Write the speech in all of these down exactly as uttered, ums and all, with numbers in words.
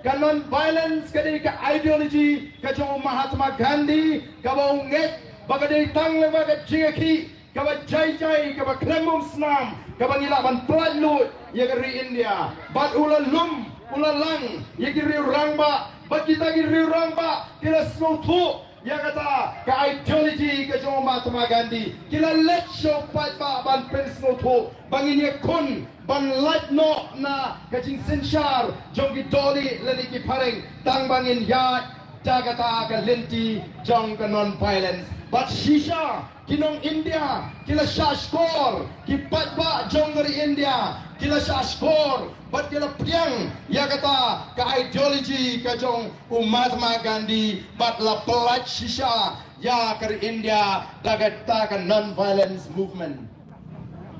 Ka non-violence ka dei ka ideology ka jong u Mahatma Gandhi, kaba u ngeit ba ka dei tang lyngba ka jingïakhih kaba jai jai, kaba khlem bymsnam, kaba ngi lah ban pyllait luid ïa ka ri India. Bad u la lum, u la lang ïa ki riew rangbah, bad kita ki riew rangbah ki la sngewthuh ïa kata ka ideology ka jong u Mahatma Gandhi. Ki la leit sha u paidbah ban pynsngewthuh ba ngin ïakhun ban lait noh na ka jingsynshar jong ki dohlieh lane ki phareng, tang ba ngin ïaid da kata ka lynti jong ka non-violence. Bad shisha ki nong India ki la shahshkor, ki paidbah jong ka ri India ki la shahshkor bad ki la pdiang ïa kata ka ideology ka jong u Mahatma Gandhi bad la pyllait shisha ïa ka ri India da kata ka non-violence movement.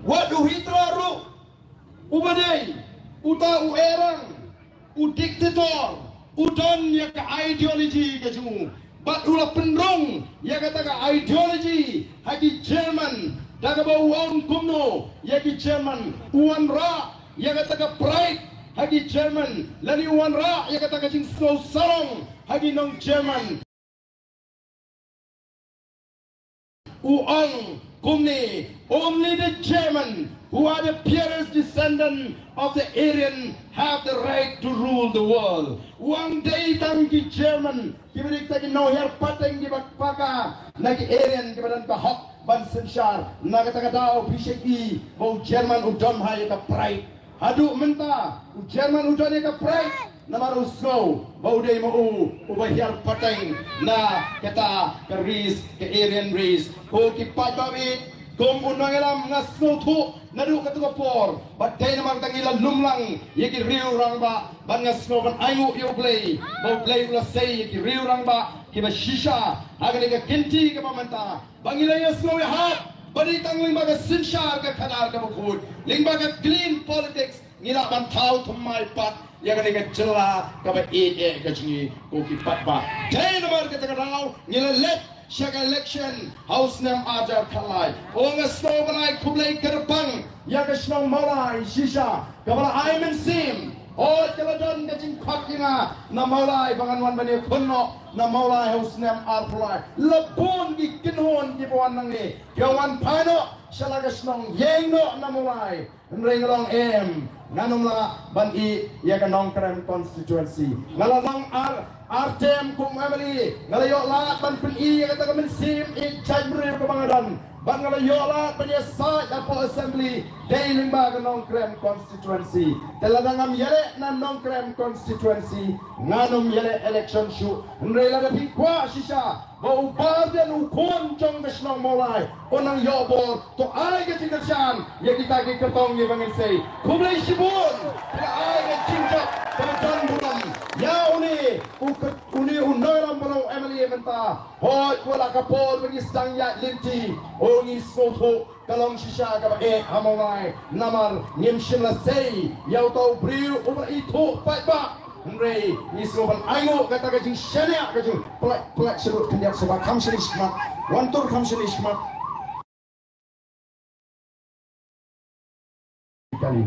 Wat u Hitler ruh, uba dei uta u erang, u dictator, u don ïa ka ideology ka jong u. Bad u la pynrung ïa kata ka ideology ha ki German, da kaba u ong kumno ïa ki German, u wanrah ïa kata ka pride ha ki German, lane u wanrah ïa kata ka jingsngew sarong ha ki nong German. U ong kumne, "Only the German, who are the purest descendant of the Aryan, have the right to rule the world." U ong dei tang ki German kiba dei kita ki nonghiar pateng kiba paka na ki Aryan kiba don ka hok ban synshar. Na kata ka daw phi sngewthuh ba u German u don ha ïa ka pride. Haduh mynta u German u don ïa ka pride namar u sngew ba u dei ma u uba hiar pateng na kata ka race, ka Aryan race. Ko ki paidbah, kum u nongïalam nga sngewthuh naduh kata ka por ba dei namar kata ngi la lum lang ïa ki riew rangbah, bad nga sngew ban ainguh ïa U Blei ba U Blei u la sei ïa ki riew rangbah kiba shisha ha kane ka kynti kaba mynta. Ba ngi la ïasngewthuh ba dei tang lyngba ka synshar ka khadar kaba khuid, lyngba ka clean politics, ngi lah ban thaw thymmai pat ïa kane ka jylla kaba ïeit ka jong ngi, ko ki paidbah. Dei namar kata ka daw ngi la leit sha ka election ha u snem ar hajar khatlai. Nga sngew ban ai khublei kyrpang ïa ka shnong Mawlai shisha kaba la ai mynsiem. Hooid, ka la don ka jingkhot ïa nga na Mawlai ba ngan wan ban ïakhun noh na Mawlai ha u snem arphew lai. La bun ki kynhun kiba wan nangne, ki wan phai noh sha la ka shnong, ïeng noh na Mawlai. Hynrei nga ong em, ngan ym lah ban ïeh ïa ka Nongkrem constituency. Nga la long ar, ar term kum MLA, nga la ïoh lad ban pyni ïa kata ka mynsiem ïeit jaitbynriew kaba nga don. Bad nga la ïoh lad ban ïasaid hapoh assembly dei lyngba ka Nongkrem constituency. Te lada ngam ïaleh na Nongkrem constituency, ngan ym ïaleh election shuh. Hynrei lada phi kwah shisha ba u Bah Ardent, u khun jong ka shnong Mawlai, un nang ïoh bor, to ai ka jingkyrshan ïa kita ki kyrtong kiba ngin sei. Khublei shibun. Phi la ai ka jingjop kaba don burom ïa une u, une u nongïalam ba long MLA mynta. Hooid, wat la ka por ba ngi sdang ïaid lynti, ngi sngewthuh ka long shisha kaba eh ha Mawlai, namar ngim shym la sei ïa uta u briew uba ithuh paidbah. Hynrei ngi sngewbha ban ainguh kata ka jingshaniah, ka jingpyllait, pyllait sha lut khyndiat sha ba kham shane shakhmat, wan tur kham shane shakhmat. Kali.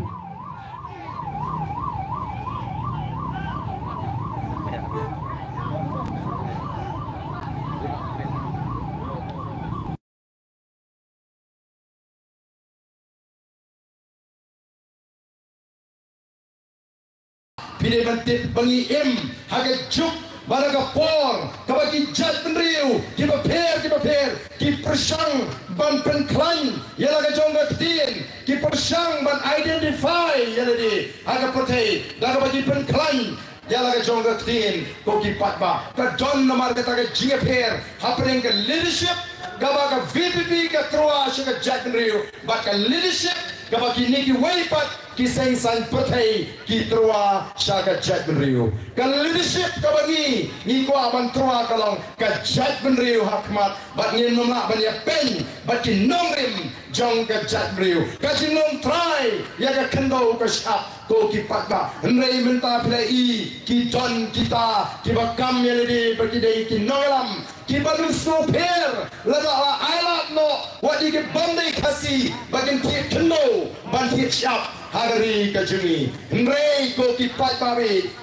Phi dei ban tip ba ngi im ha ka juk bad ha ka por kaba ki jaitbynriew kiba pher kiba pher ki pyrshang ban pynkhlaiñ ïa la ka jong ka ktien, ki pyrshang ban identify ïa lade ha ka pyrthei da kaba ki pynkhlaiñ ïa la ka jong ka ktien, ko ki paidbah. Ka don namar kata ka jingïapher hapdeng ka leadership kaba ka VPP ka tyrwa sha ka jaitbynriew, bad ka leadership kaba kine kiwei pat ki seng saiñ pyrthei ki tyrwa sha ka jaitbynriew. Ka leadership kaba ngi, ngi kwah ban tyrwa ka long ka jaitbynriew ha khmat, bad ngin ym lah ban ïapeiñ bad ki nongrim jong ka jaitbynriew. Ka jinglong trai ïa ka khyndew ka shyiap, ko ki paidbah. Hynrei mynta phi la i, ki don kita kiba kam ïa lade ba ki dei ki nongïalam kiba ym sngewpher. Lada la ailad noh wat ïa ki bym dei Khasi ba kin thied khyndew ban thied shyiap, ha ka ri ka jong ngi. Hynrei ko ki paidbah,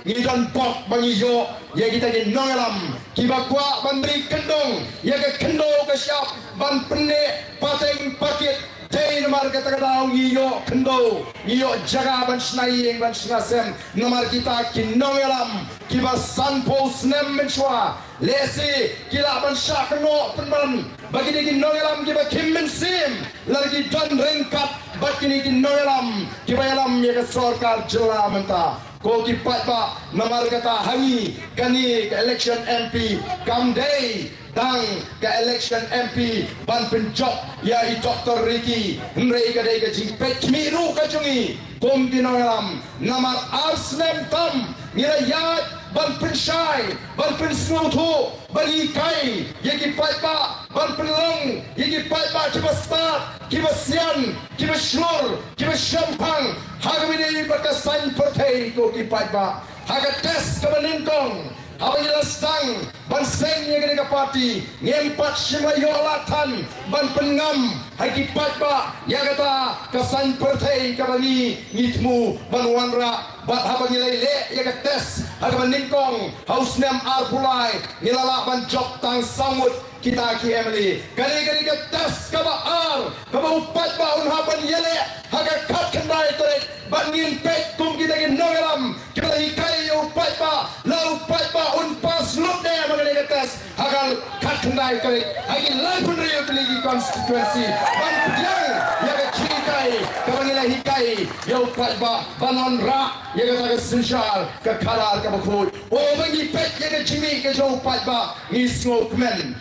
ngi don bok ba ngi ïoh ïa kita ki nongïalam kiba kwah ban ri kyndong ïa ka khyndew ka shyiap ban pynneh pateng pakit. Dei namar kata ka daw ngi ïoh khyndew, ngi ïoh jaka ban shna ïing ban shna sem namar kita ki nongïalam kiba sanphew snem mynshuwa. Lehse ki lah ban shah kynnoh pynban ba kine ki nongïalam kiba kim mynsiem, lada ki don ryngkat bad kine ki nongïalam kiba ïalam ïa ka sorkar jylla mynta. Ko ki paidbah, namar kata ha ngi kane ka election M P kam dei tang ka election M P ban pynjop ïa i Doctor Ricky, hynrei ka dei ka jingpeit khmih ruh ka jong ngi kum ki nongïalam. Namar ar snem tam ngi la ïaid ban pynshai, ban pynsngewthuh, ban hikai ïa ki paidbah, ban pynlong ïa ki paidbah kiba stad, kiba sian, kiba shlur, kiba shemphang ha kaba ïadei bad ka saiñ pyrthei. Ko ki paidbah, ha ka test kaba nyngkong, haba ngi la sdang ban seng ïa kane ka party, ngim pat shym la ïoh lad than ban pynngam ha ki paidbah ïa kata ka saiñ pyrthei kaba ngi, ngi thmu ban wanrah. Bad haba ngi la leh ïa ka test ha kaba nyngkong ha u snem arphew lai, ngi la lah ban jop tang saw ngut kita ki M L A. Kane, kane ka test kaba ar kaba u paidbah un hap ban ïaleh ha ka khatkhyndai tarik. Bad ngin peit kum kita ki nongïalam kiba la hikai ïa u paidbah, la u paidbah un pass lut ne em ha kane ka test ha ka khatkhyndai tarik. Ha ki laiphew hynriew tylli ki constituency ban pdiang ïa ka jinghikai kaba ngi la hikai ïa u paidbah ban wanrah ïa kata ka synshar ka khadar kaba khuid. O, ba ngi peit ïa ka jingmih ka jong u paidbah, ngi sngewkmen.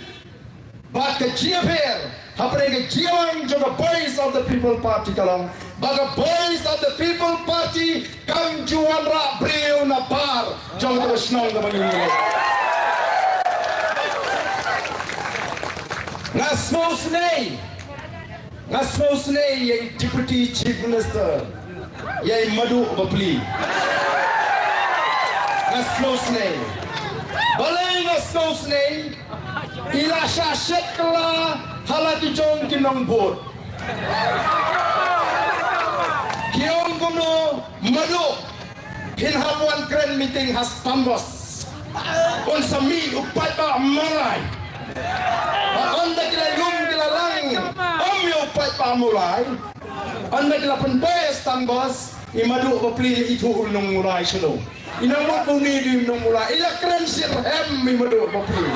Bad ka jingïapher hapdeng ka jingïalang jong ka Voice of the People Party ka long ba ka Voice of the People Party kam ju wanrah briew na bar jong ka shnong kaba ngi leit. Nga sngewsynei, nga sngewsynei ïa i Deputy Chief Minister, ïa i Maduh Bapli. Nga sngewsynei. Balei nga sngewsynei? I la shah shet kylla ha la ki jong ki nongbud. Ki ong kumno, Maduh, phin hap wan kren meeting ha Stanbos. Un sa mih u paidbah Mawlai. Ba ynda ki la lum ki la lang, ym ïa u paidbah Mawlai. Ynda ki la pynpoi Stanbos, i Maduh Bapli ithuh u nong Mawlai shuh. I nang mut u ni di nong Mawlai, i la kren shitrhem i Maduh Bapli.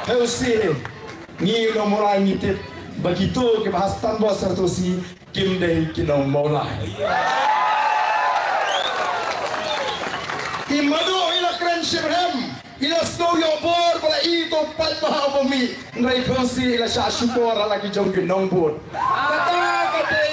Heusi, ngi u nong Mawlai ngi tip ba kito kiba ha Stanbos ha Hatohsi kim dei ki nong Mawlai. I Maduh i la kren shitrhem, i la sngew ïoh bor ba la i to paidbah uba mih, hynrei Heusi i la shah shukor ha la ki jong ki nongbud. Kata ka dei,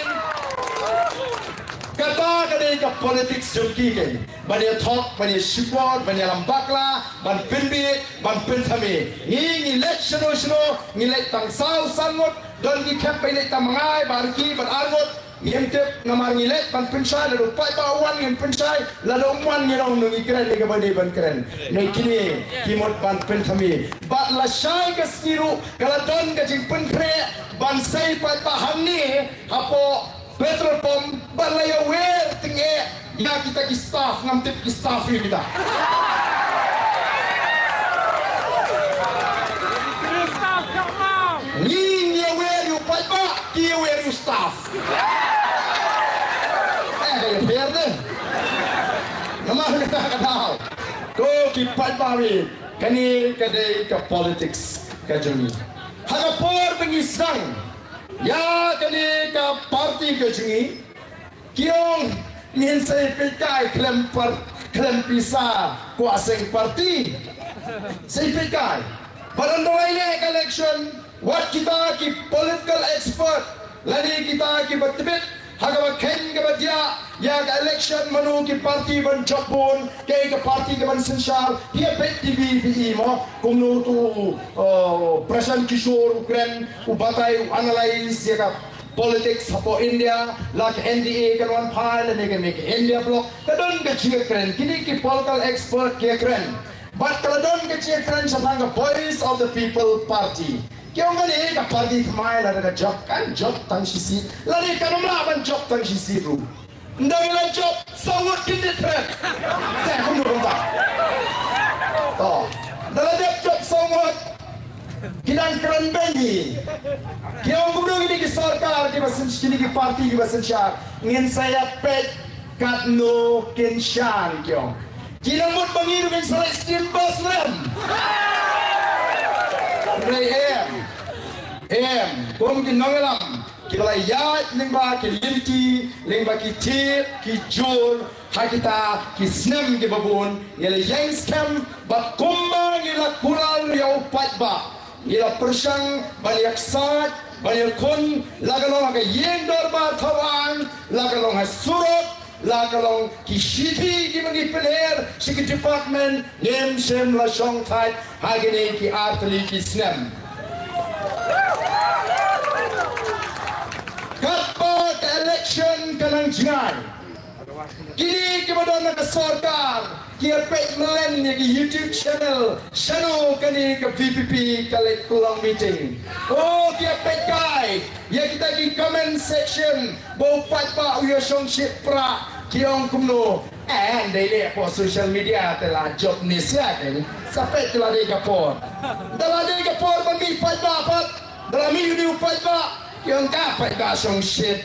kata ka dei ka politics jong ki keiñ. Ban ïa thok, ban ïa shukor, ban ïalam bakla, ban pynbiej, ban pynthame. Ngi, ngi leit shano shano, ngi leit tang saw san ngut, don ki khep ba ïaleit tang ma ngai, ba ar ki, ban ar ngut. Ngim tip, namar ngi leit ban pynshai, lada u paidbah u wan ngin pynshai, lada um wan ngin ong ngi kren ïa kaba dei ban kren. Ngi kine ki mut ban pynthame. Bad lashai ka sngi ruh ka la don ka jingpynkhreh ban sei paidbah hangne hapoh petrol pump, bad la ïawer tyngeh ïa kita ki staff, ngam tip ki staff ïa kita. Ngi ngi ïawer ïa u paidbah, ki ïawer ïa u staff. Eh, ka ïapher de. Namar kata ka daw, ko ki paidbah, kane ka dei ka politics ka jong ngi. Ha ka por ba ngi sdang ïa kane ka party ka jong ngi, ki ong ngin sa ïa peit kai khlem par, khlem pisa, kwah seng party. Sa ïa peit kai. Bad ynda la ïaleh ka election, wat kita ki political expert lane kita kiba tbit ha kaba kheiñ kaba diah ïa ka election, mano ki party ban jop bun, kaei ka party kaban synshar, ki ïa peit T V phi i mo, kumno tu, uh, Prashant Kishore u kren, u batai, u analyse ïa ka politics hapoh India, la ka N D A kan wan phai lane kane ka India Bloc, ka don ka jingkren, kine ki political expert ki kren. Bad ka la don ka jingkren shaphang ka Voice of the People Party. Ki ong kane ka party thymmai lada ka jop kan jop tang shi seat. Lada kam lah ban jop tang shi seat ruh. Ynda ngi la jop saw ngut kin dit thret. Te kumno kumta. To. Ynda la dep jop saw ngut. Ki dang kren beiñ hi. Ki ong kumno kine ki sorkar kiba syn, kine ki party kiba synshar. Ngin sa ïa peit katno kin shan ki ong. Ki nang mut ba ngi ruh ngin sa leit skim bas lem. Hynrei em, em, kum ki nongïalam kiba la ïaid lyngba ki lynti, lyngba ki thied, ki jur, ha kita ki snem kiba bun, ngi la ïeng skhem ba kumba ngi la kular ïa u paidbah. Ngi la pyrshang ban ïaksaid, ban ïakhun, la ka long ha ka ïing dorbar thawaiñ, la ka long ha surok, la ka long ki shithi kiba ngi pynher sha ki department, ngim shym la shong thait ha kine ki ar tylli ki snem. Katba ka election ka nang jngai, kine kiba don ha ka sorkar ki ïa peit mlien ïa ki YouTube channel, shano kane ka V P P ka leit pynlong meeting. Oh, ki ïa peit kai ïa kita ki comment section, ba u paidbah u ïa shongshit pra, ki ong kumno. Eh, ym dei leh hapoh social media te la jop ne sia te. Sa peit te la dei ka por. Te la dei ka por ban mih paidbah pat. Te la mih uni u paidbah. Ki ong ka paidbah shongshit.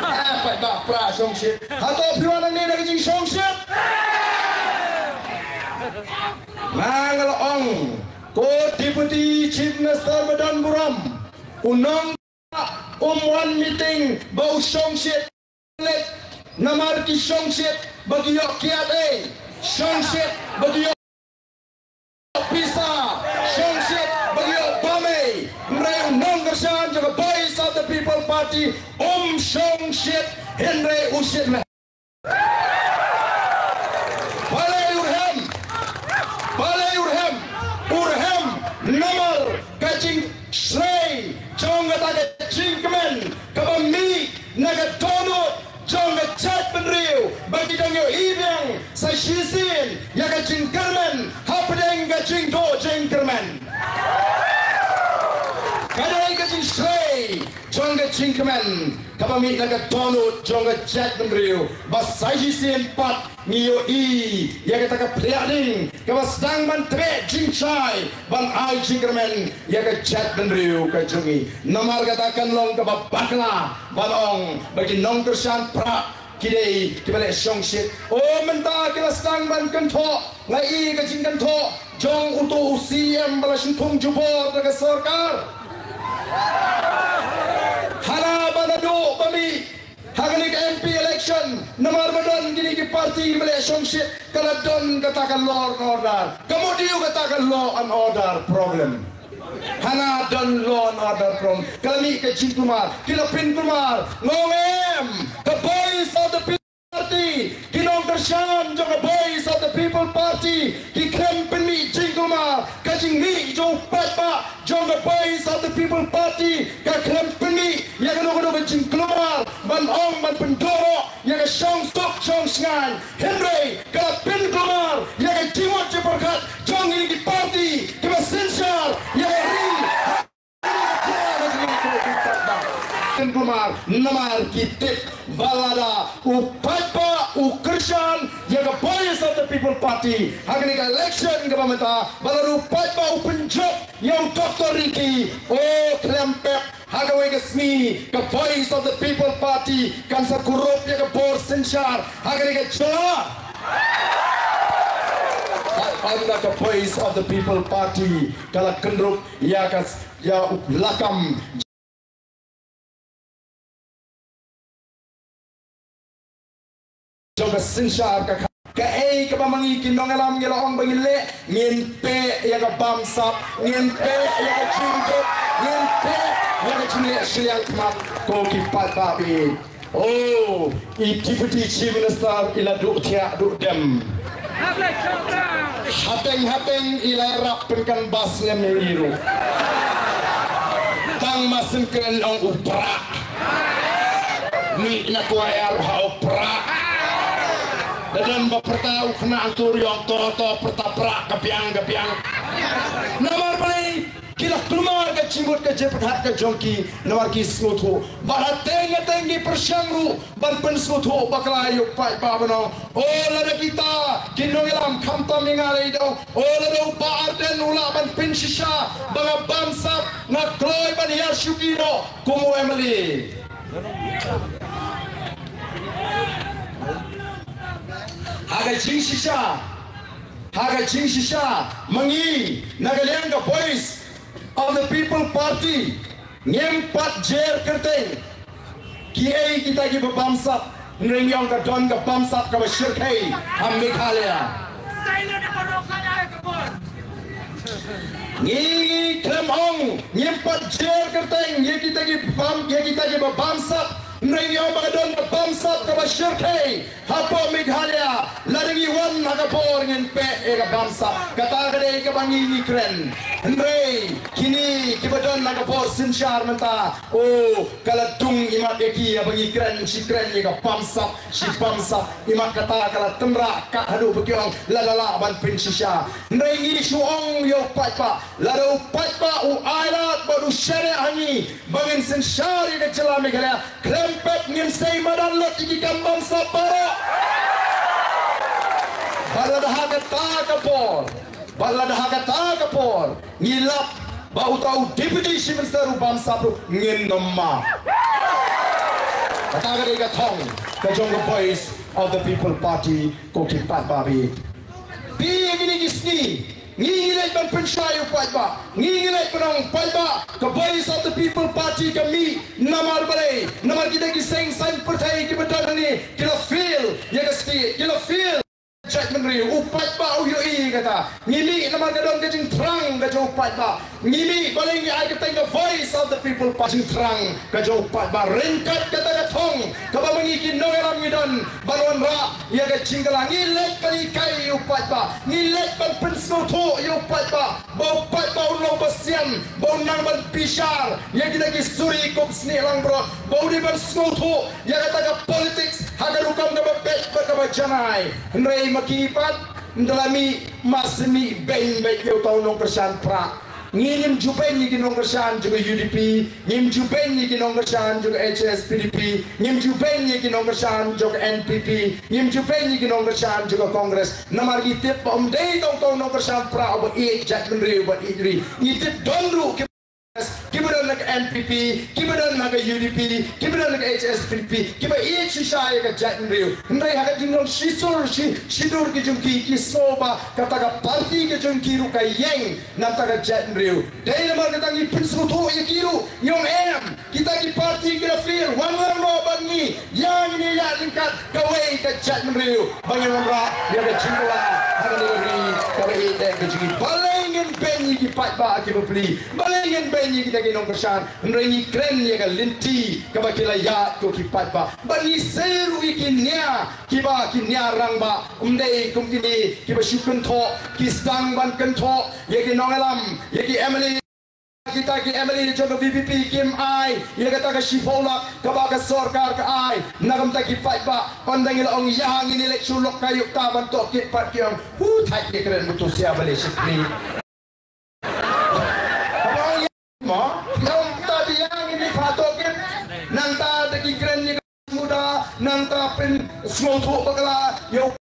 Ah, paidbah pra shongshit. Hato phi wan nangne da ka jingshongshit? Nga nga la ong, ko Deputy Chief Minister ba don burom, u nong um wan meeting ba u shongshit. Namar ki shongshit ba ki ïoh kiad ei, shongshit ba ki ïoh pisa, shongshit ba ki ïoh bam ei. Hynrei u nongkyrshan jong ka Voice of the People Party um shongshit, hynrei u shit leh. Balei u rhem? Balei u rhem? U rhem namar ka jingshlei jong kata ka jingkmen kaba mih na ka dohnud jong ka jaitbynriew ba ki dang ïohi biang sa shisien ïa ka jingkyrmen hapdeng ka jingduh jingkyrmen. Ka dei ka jingshlei jong ka jingkmen kaba mih na ka dohnud jong ka jaitbynriew ba sa shisien pat ngi ïohi ïa kata ka phriah ding kaba sdang ban treh jingshai ban ai jingkyrmen ïa ka jaitbynriew ka jong ngi. Namar kata kan long kaba bakla ban ong ba ki nongkyrshan pra ki dei kiba leh shongshit. O mynta ki la sdang ban kynthoh, nga i ka jingkynthoh jong uto u C M ba la shynthung jubor da ka sorkar. Hana ba naduh ba mih ha kane ka M P election, namar ba don kine ki party ba leh shongshit, ka la don kata ka law and order. Ka mut aïu kata ka law and order problem? Hana don law and order problem. Ka la mih ka jingkulmar, ki la pynkulmar. Nga ong em, ka Voice of the People Party, ki nongkyrshan jong ka Voice of the People Party ki khlem pynmih jingkulmar. Ka jingmih jong u paidbah jong ka Voice of the People Party ka khlem pynmih ïa kano kano ka jingkulmar ban ong ban pynduh ïa ka shongsuk shongshngaiñ. Hynrei ka la pynkulmar ïa ka jingmut jingpyrkhat jong kine ki party kiba synshar ïa ka ri. Pynkulmar namar ki tip ba lada u paidbah u kyrshan ïa ka Voice of the People Party ha kane ka election kaba mynta, ba lada u paidbah u pynjop ïa u Doctor Ricky, o khlem pep, ha kawei ka sngi ka Voice of the People Party kan sa kurup ïa ka bor synshar ha kane ka jylla. Ynda ka Voice of the People Party ka la kynrup ïa ka, ïa u lakam jong ka synshar ka kha-, kaei kaba ma ngi ki nongïalam ngi la ong ba ngin leh, ngin peh ïa ka bamsap, ngin peh ïa ka jingduk, ngin peh ïa ka jingleh shiliang khmat, ko ki paidbah. Oh, i Deputy Chief Minister i la duh thiah duh dem. Hapdeng hapdeng i la rap pyncanvass lem ïa i ruh. Tang ma sngewkren ong u prah. Mih na kwai ar ha u prah. Da don ba pyrta u khynnah Antur ïong to to pyrta prah ka biang ka biang. Namar balei? Ki la kulmar ka jingmut ka jingpyrkhat ka jong ki, namar ki sngewthuh. Bad hateng hateng ki pyrshang ruh ban pynsngewthuh bakla ïa u paidbah ban ong, o, lada kita ki nongïalam, khamtam ïa nga lei da ong, o, lada u Bah Ardent u lah ban pynshisha ba nga bamsap, nga kloi ban hiar shuki noh kum u M L A. Ha ka jingshisha, ha ka jingshisha, ma ngi na ka liang ka Voice of the People Party ngim pat jer kyrteng kiei kita kiba bamsap, hynrei ngi ong ka don ka bamsap kaba shyrkhei ha Meghalaya. Ngi, ngi khlem ong, ngim pat jer kyrteng ïa kita ki bam, ïa kita kiba bamsap, hynrei ngi ong ba ka don ka bamsap kaba shyrkhei hapoh Meghalaya. Lada ngi wan ha ka bor ngin peit ïa ka bamsap. Kata ka dei kaba ngi, ngi kren. Hynrei kine kiba don ha ka bor synshar mynta, o, ka la dung imat ïa ki, ïa ba ngi kren, shi kren ïa ka bamsap, shi bamsap. Imat kata ka la tynrah kat haduh ba ki ong lada lah ban pynshisha. Hynrei ngi shu ong ïa u paidbah, lada u paidbah u ailad bad u shaniah ha ngi ba ngin synshar ïa ka jylla Meghalaya, khlem pep ngin sei madan lut ïa ki kam bamsap baroh. Bad lada ha kata ka por, bad lada ha kata ka por ngi lap ba uta u Deputy Chief Minister u bamsap ruh, ngin ym map. Kata ka dei ka thong ka jong ka Voice of the People Party, ko ki paidbah. Bad ïa kine ki sngi ngi, ngi leit ban pynshai ïa u paidbah. Ngi, ngi leit ban ong, paidbah, ka Voice of the People Party ka mih namar balei? Namar kita ki seng saiñ pyrthei kiba don hangne ki la fail ïa ka state, ki la fail jaitbynriew. U paidbah u ïohi kata. Ngi mih namar ka don ka jingthrang ka jong u paidbah. Ngi mih balei ngi ai kyrteng ka Voice of the People Party, jingthrang ka jong u paidbah. Ryngkat kata ka thong kaba ma ngi ki nongïalam ngi don ban wanrah ïa ka jingkylla. Ngi leit ban hikai ïa u paidbah, ngi leit ban pynsngewthuh ïa u paidbah, ba u paidbah un long basian, ba un nang ban bishar ïa kita ki suri kum snieh langbrot, ba u dei ban sngewthuh ïa kata ka politics ha ka rukom kaba beit bad kaba janai. Hynrei ma ki pat, ynda la mih, ma shu mih beiñ beit ïa uta u nongkyrshan prah. Ngi ngim ju beiñ ïa ki nongkyrshan jong ka U D P, ngim ju beiñ ïa ki nongkyrshan jong ka H S P D P, ngim ju beiñ ïa ki nongkyrshan jong ka N P P, ngim ju beiñ ïa ki nongkyrshan jong ka Congress. Namar ngi tip ba ym dei tang uta u nongkyrshan prah uba ïeit jaitbynriew bad ïeit ri. Ngi tip don ruh ki kiba don ha ka N P P, kiba don ha ka U D P, kiba don ha ka H S P D P, kiba ïeit shisha ïa ka jaitbynriew. Hynrei ha ka jinglong shisur shi, shidur ki jong ki, ki sngew ba kata ka party ka jong ki ruh ka ïeng na bynta ka jaitbynriew. Dei namar kata ngi pynsngewthuh ïa ki ruh, ngi ong em, kita ki party ki la fail, wan lang noh bad ngi, ïa ngin ïa ïaid ryngkat kawei ka jaitbynriew ba ngin wanrah ïa ka jingkylla ha kane ka ri kaba ïeit ka jong ngi. Balei ngin beiñ ïa ki paidbah ki bapli? Balei ngin beiñ ïa kita ki nongkyrshan? Hynrei ngi kren ïa ka lynti kaba ki la ïaid ko ki paidbah. Bad ngi sei ruh ïa ki nia kiba ki nia rangbah, ym dei kum kine kiba shu kynthoh, ki sdang ban kynthoh ïa ki nongïalam, ïa ki M L A. Kita ki M L A jong ka V P P kim ai ïa kata ka shiphew lak kaba ka sorkar ka ai na ka bynta ki paidbah. Ynda ngi la ong ïa ngin ïaleit shu lok ka ïuh ta ban tohkit pat ki ong, hu, thait ïa kren butu sia balei shakri. Kaba ong ïa mo, ïa ong ta ïa ngin ïa tohkit. Nangta da ki kren ïa ka muda, nangta pynsngewthuh bakla ïa u